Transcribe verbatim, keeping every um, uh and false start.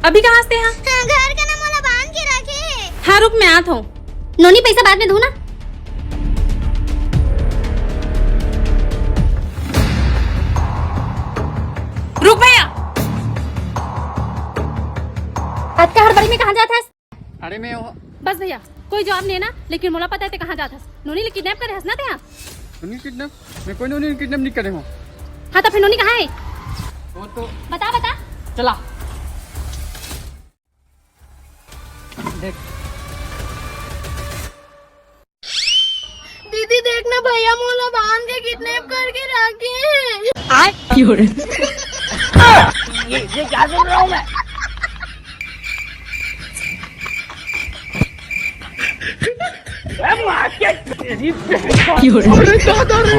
अभी कहाँ से हा? घर के ना मोला बांध के रखे हे। हाँ, रुक, मैं आत हूँ। नोनी, पैसा बाद में दूँ ना। रुक भैया। अतका हड़बड़ी में कहाँ जात हस? अरे मैं वो बस भैया, कोई जवाब नहीं ना, लेकिन मोला पता है ते कहाँ जात हस। नोनी ले किडनैप करे हस ना ते हा? नोनी किडनैप? मैं कोई नोनी किडनैप नहीं करे हूँ। हाँ, तो फिर नोनी कहाँ है? वो तो बता, बता। चला। देख। दीदी, देख ना, भैया मोला बांध के किडनैप करके रखे हे। आय। ये, ये क्या सुन रहा हूँ मैं? अरे मार के तेरी बहन। अरे दादा रे।